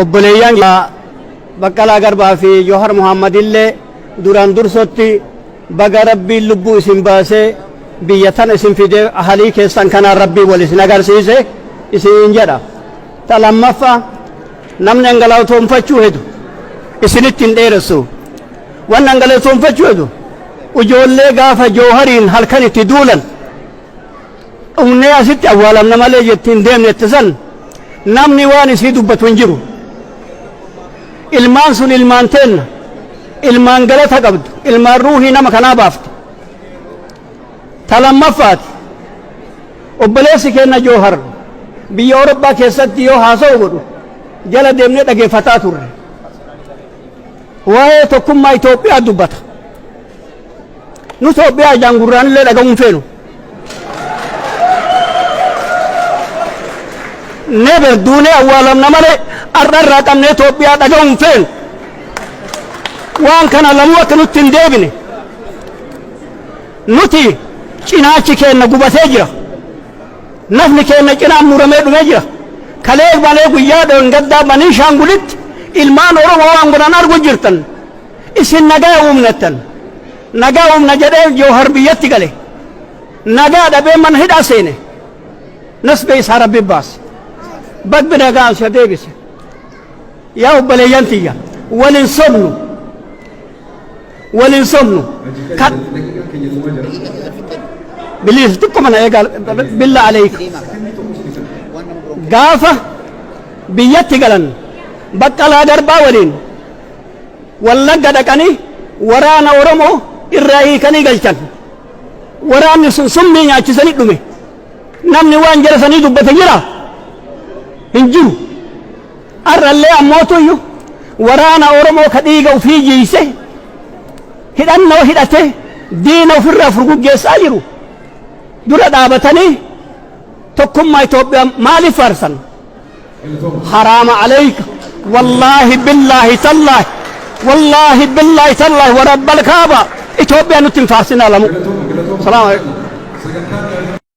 Obboleeyyan Baqqalaa Garbaa fi Johar Muhammad illee duraan dursotti baga Rabbiin lubbuu isin baasee biyya tana isin fidee ahalii keessan kanaan Rabbiin wal isin agarsiise isiniin jedha. Ta lammaffaa namni an galatoonfachuu hedu isinitti hin dheeressu. Wanni an galatoonfachuu hedu ijoollee gaafa Joohariin halkan itti duulan dhumnee asitti awwaalamna malee jetti hin deemne itti san namni waan isii dubbatu hin jiru. Ilmaan sun ilmaan teenna, ilmaan galata qabdu, ilmaan ruuhii nama kanaa baafte. Ta lammaffaati obboleessi keenna Joohar biyya Awurooppaa keessatti yoo haasa'u godhu jala deemnee dhageeffataa turre. Waa'ee tokkummaa Itoophiyaa dubbata. Nu Itoophiyaa ijaan gurraan illee dhaga'uu hin feenu. Never duunee awwaalamna malee har'a irraa qabnee Itoophiyaa dhaga'uu hin feenu. Waan kana lamuu akka nutti hin deebine. Nuti cinaachi keenna gubatee jira. Nafni keenna cinaan muramee dhumee jira. Kalee malee guyyaa dheengaddaa Banii Shaangulitti ilmaan Oromoo waan godhan argu jirtan. Isin nagaa uumnattan. Nagaa uumna jedhee Joohar biyyatti gale. Nagaa dhabee mana hidhaa seene. Nasbee isaa Rabbi baase. Bagbi nagaa isa deebise. Yaa obboleeyyan tiyya wal hin sobnu. Wal hin sobnu. Kan biliis xiqquma na eegaa billa aleeyka. Gaafa biyyatti galan Baqqalaa Garbaa waliin Wallagga dhaqanii waraana Oromoo irraa hiikanii galchan. Waraanni sun summii nyaachisanii dhume. Namni waan jara sanii dubbate jira? Hin jiru. Har'allee ammootuyyuu waraana Oromoo ka dhiiga ufii jiiyse hidhannoo hidhate diina ofirraa furguggeessaa jiru dura dhaabatanii tokkummaa Itoophiyaa maaliif faarsan? Haraama aleyka wallaahi billaahi tallaahi wallaahi billaahi tallaahi warabbal kaaba Itoophiyaa nutti hin faarsinaa lamu. Salaamu alaikum.